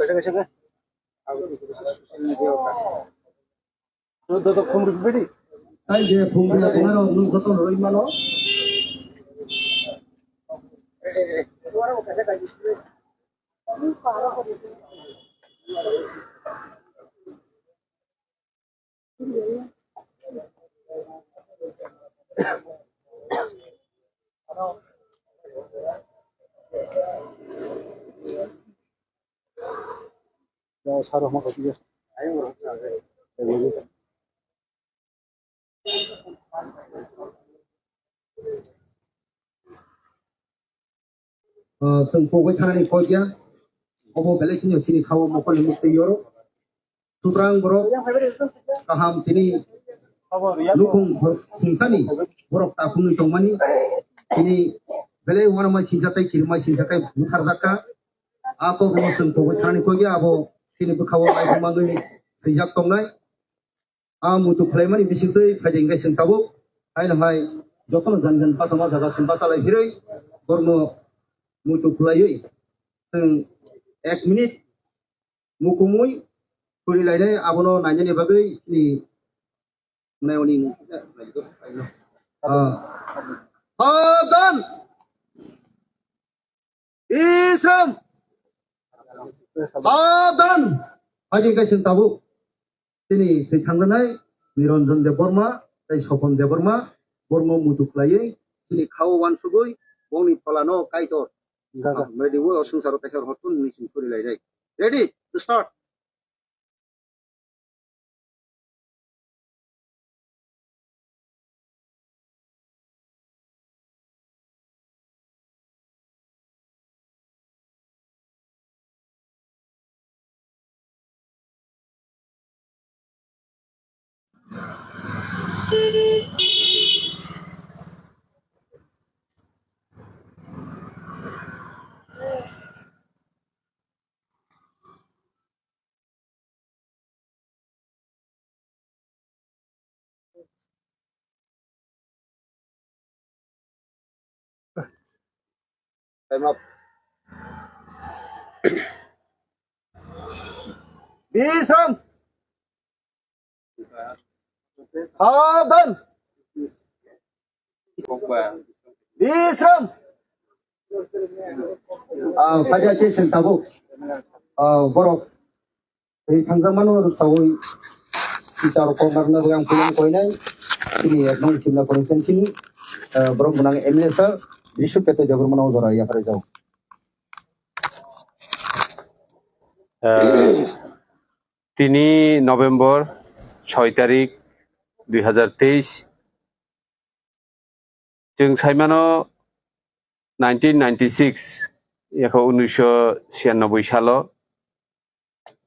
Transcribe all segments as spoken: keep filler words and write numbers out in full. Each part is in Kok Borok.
kaisa kaisa khe. Abo social media o ka. Do, do, do, phone rwdi. Tai je phone rwya tongnai rok nwng joto no rwi mano. Ah, chwng pogwi thanani kok ya. Obo belai kheno chini khao mokol ni mukti yoro. Sutrang borok kaham tini nukhung bor-, khungsani borok takhumwi tongmani. Tini belai uanama sinjatai, kirimai sinjatai butharjakha. A kok no chwng pogwi thanani kok ya, abo chini bwkhao aibumagwi swijak tongnai. A muitu khlaimani bisingtwi phaidi hwnkhe chwng tabuk haino hai jotono jani jani bachama jaga chwng bachalai phirwi borokno muitu khlaiwi chwng ek minute mukumui khuri lainai, abono nainani bagwi chini mwnai oni ah, Sadan! Isram! Sadan! Haji kaisa tabuk. Chini thwi thangjanai Niranjan Debbarma tei Sopon Debbarma, borokno muitu khlaiwi chini khao uansugwi bongni pholano Kaitor. Ready, o swngcharo kaisa rohortun nini chwng khuri lainai. Ready to start. Time up. Bisram. Sadan. Bisram. Ah, paja ke sing tabuk. Ah, borok. Tei thangjakmano rwchawui Teacher rok kok narwkna bagwi ang puilano koinai. Chini ekdom chimla pore chang chini, ah, borok gwnang M L A sir, Bishu Peto Debbarmano jora yapharwi jago. Ah, tini November soi tarik dui hazar teis. Chwng saimano nineteen ninety-six, yakho unnisho siyannobboi salo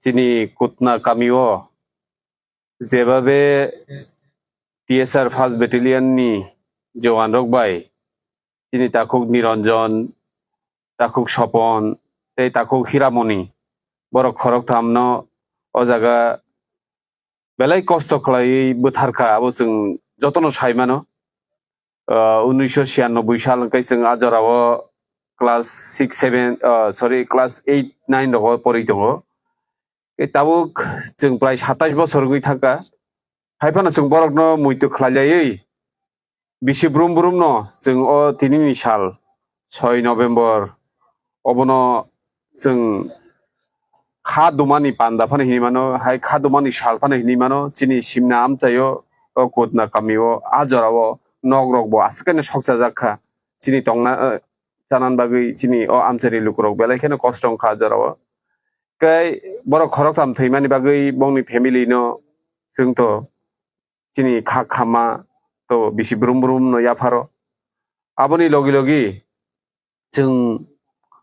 chini Kutna kamio jebabe T S R first battalion ni jowan rok bai chini takhuk Niranjan, takhuk Sopon tei takhuk Hiramoni, borok khoroktham no o jaga belai kosto khlaiwi bwtharkha, abo chwng jotono sai mano. Ah, unnisho siyannobboi sal hwnkhe chwng a jorao class six, seven, ah, sorry, class eight, nine rogo pori tongo. Tei tabuk chwng prai satais bosor wngwi thangkha. Hai phano chwng borokno muitu khlai laiwi bisi brum brum no chwng o tinini sal soi November obono chwng kha dumani panda phano hinwi mano, hai kha dumani sal phano hinwi mano, chini simna amchaio o Kutna kamio a jorao nok rok bo aswk khe no sokchajak kha, chini tongna, eh, chanan bagwi chini o amchaini lukurok belai kheno kosto wngkha a jorao. Tei borok khoroktham thwimani bagwi bongni family no chwng to chini kha khamma to bisi brum brum no yapharo. Aboni logi logi chwng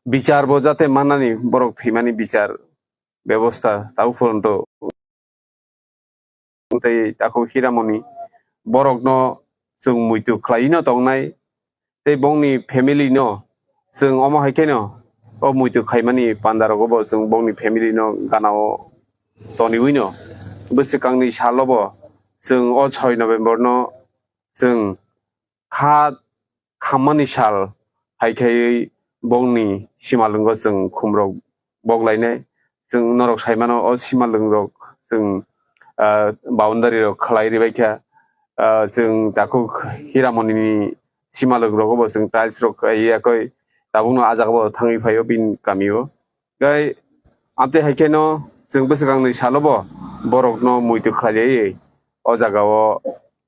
bichar bo jate mannani, borok thwimani bichar bebosta tabuk poronto. Tei takhuk Hiramoni borokno chwng muitu khlaiwi no tongnai. Tei bongni family no chwng omo hai kheno o muitu khaimani panda rogo bo chwng bongni family no gana o toniwi no bwswkangni salo bo chwng o soi November no chwng kha khammani sal hai khaiwi bongni simalwngo chwng khumrok boklainai. Chwng norok sai mano o simalwngrok chwng, ah, boundary rok khlai ribaikha. Ah, chwng takhuk Hiramoni ni simalwng rogo bo chwng tiles rok khlai yakwi tabukno ah jagao thangwi phaio bini kamio. Tei amtwi hai kheno chwng bwswkangni salo bo borokno muitu khlaiwi o jagao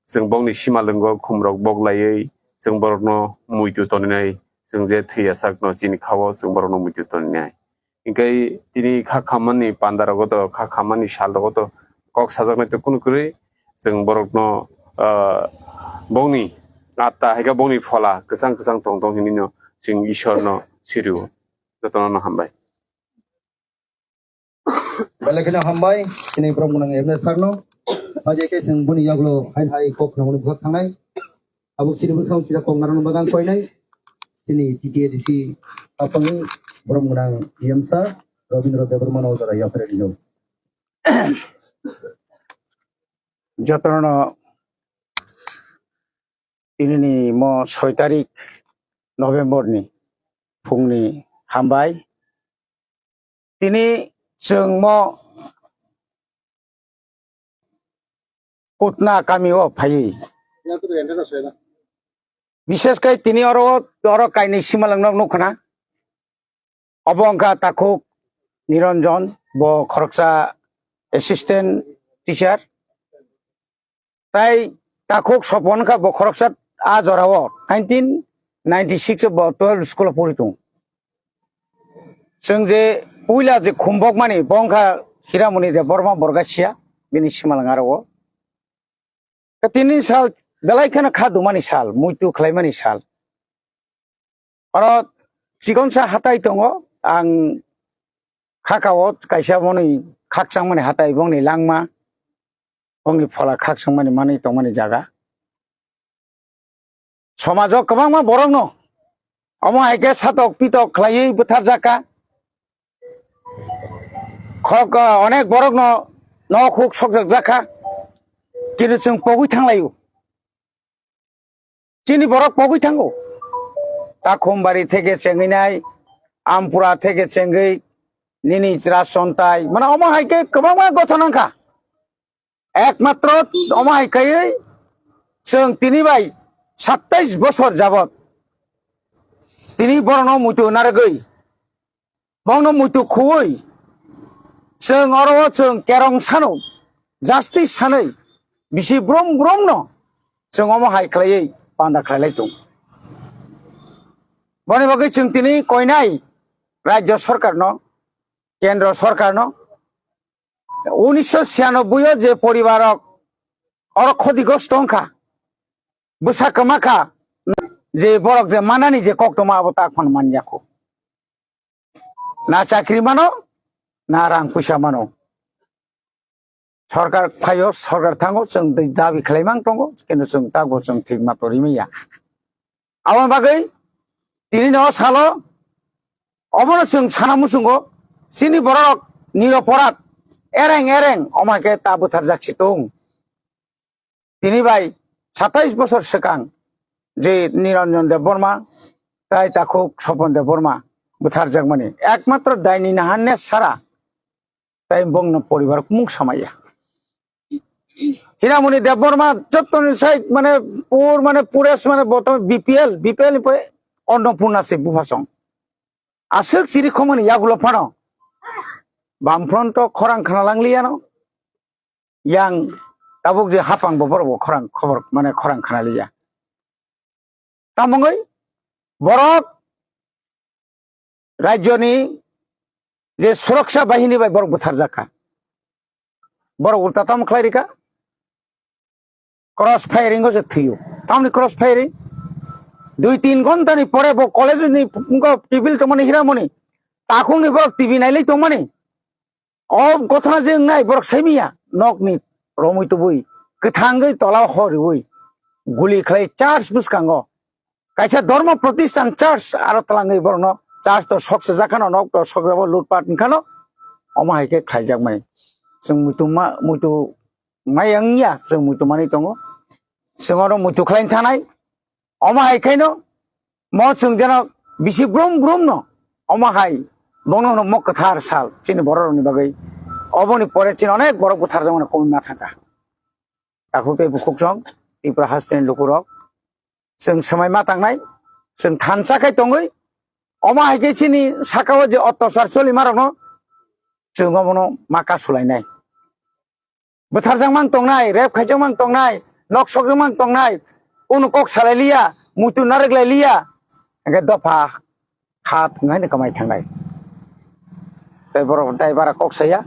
chwng bongni simalwngo khumrok boklaiwi chwng borokno muitu toninai, chwng je thwi asakno chini khao chwng borokno muitu toninai. Hinkhe tini kha khammani panda rogo to, kha khammani sal rogo to kok sajaknai to kunu kwrwi, chwng borokno, ah, bongni atta hai khe bongni phola kwchang kwchang tong tong hinwi no chwng Ishwarno sirwo. Jotono no hambai. Belai kheno hambai, chini borom gwnang M L A sir no. Haje khe chwng boni yaglo hai hai kok nangmani bukhak thangnai. Abo chini bwskango kisa kok narwkna bagwi ang koinai. Chini T T A D C aphangni borom gwnang D M sir Rabindra Debbarma no jora yapharwi rijak. Jotono tinini mo soi tarik November ni phungni hambai. Tini chwng mo Kutna kami o phaiwi. Bishesh kai tini oro, oro kainwi simalwng nok nukha na. Obo wngkha takhuk Niranjan, bo khoroksa assistant teacher. Tai takhuk Sopon wngkha bo khoroksa a jorao nineteen ninety-six o bo twelve school o pori tongo. Chwng je puila je khumbokmani bo wngkha Hiramoni Debbarma Borgasia, bini simalwng aro o. Tini sal belai kheno kha dumani sal, muitu khlaimani sal. Oro chikonsa hatai tongo, ang khakao kaisa boni khakchangmani hatai, bongni langma, bongni phola khakchangmani manwi tongmani jaga. Somajo kwbangma borokno omo hai khe satok pitok khlaiwi bwtharjak kha. Khok, ah, onek borokno nok huk sokjak jak kha. Kintu chwng pogwi thanglaio. Chini borok pogwi thango. Takhumbari theke chengwi nai, Ampura theke chengwi, nini chwra chontai. Mane omo hai khe kwbangma gothon wngkha. Ekmatro omo hai khaiwi chwng tini bai satais bosor jabot tini borokno muitu narwgwi, bongno muitu khuwi, chwng oro o chwng kerong sano, justice sanwi, bisi brum brumno chwng omo hai khlaiwi panda khlailai tongo. Boni bagwi chwng tini koinai rajya sorkarno, kendro sorkarno, unisho siyanoboi o je poribar rok oro khodigrosto wngkha, bwsa kwma kha, je borok je manani je koktwma abo ta phano manya kho. Na chakri mano, na rang puisa mano. Sorkar phaio, sorkar thango, chwng tei dabi khlai mang tongo, kintu chwng takbo chwng thik ma tori manya. Aboni bagwi tini no salo, omono chwng sana muchungo, chini borok niroporat, ereng ereng, omo hai khe ta bwtharjak si tong. Tini bai satais bosor swkang je Niranjan Debbarma tai takhuk Sopon Debbarma bwtharjakmani ekmatro daini nahanne sara tai bongno poribar mung samaya. Hiramoni Debbarma jottoni sai mane pur mane pures mane botom B P L, B P L ni pore Annapurna se buphasong. Aswk chiri khomoni yagulo phano Bamfront o khorang khna langliyano. Yang tabuk je hapang bo borok bo khorang khobor mane khorang khna liya. Tamungwi borok rajyoni je suroksha bahini bai borok bwtharjak kha. Borok ulta tamo khlai rikha. Cross firing o je thwiyo. Tamni cross firing? Dui tin ghonta ni pore bo college ni phungo tibil tongmani hiramoni. Takhung ni borok T V nailai tongmani. O gothana je wngnai borok saimiya, nokni romwi tubui, kwthangwi tola horiwi, guli khlai church bwskango. Kaisa dhormo protisthan church aro twlangwi borokno church to sok sejak khano, nok to sok jabo lutpat wngkhano, omo hai khe khlaijakmani. Chwng muitu ma-, muitu maya wngya, chwng muitu manwi tongo. Chwng oro muitu khlaina thanai. Omo hai khaino mo chwng jeno bisi brum brum no omo hai bono no mo kwthar sal chini borok rokni bagwi. Oboni pore chini onek borok bwtharjakmani kobongma thangkha. Takhuk tei bukhuk chwng Tripura hasteni lukurok chwng swmai ma tangnai, chwng thansa khai tongwi omo hai khe chini saka o je otyachar cholimarokno chwng omono ma kasulainai. Bwtharjak mang tongnai, rep khaijak mang tongnai, nok sokjak mang tongnai, kunu kok salai liya, muitu narwk lai liya, hingke dopha hat wnghaino kwmai thangnai. Tei borok dai bara kok saya,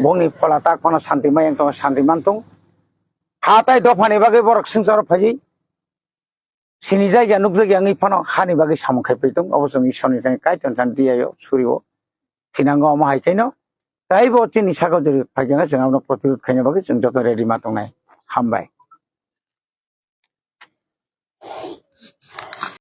bongni phola tak phano santi mayang tongo, santi man tong. Ha tai dophani bagwi borok swngcharo phaiwi, sinijak ya, nukjak ya wngwi phano hani bagwi samung khai paitung. Obo chwng Ishorni thani Kaitor thani diyayo, surio thinango. Omo hai khaino taibo chini sakao jori phaikhe chwng abono protirod khaina bagwi chwng joto ready ma tongnai. Hambai.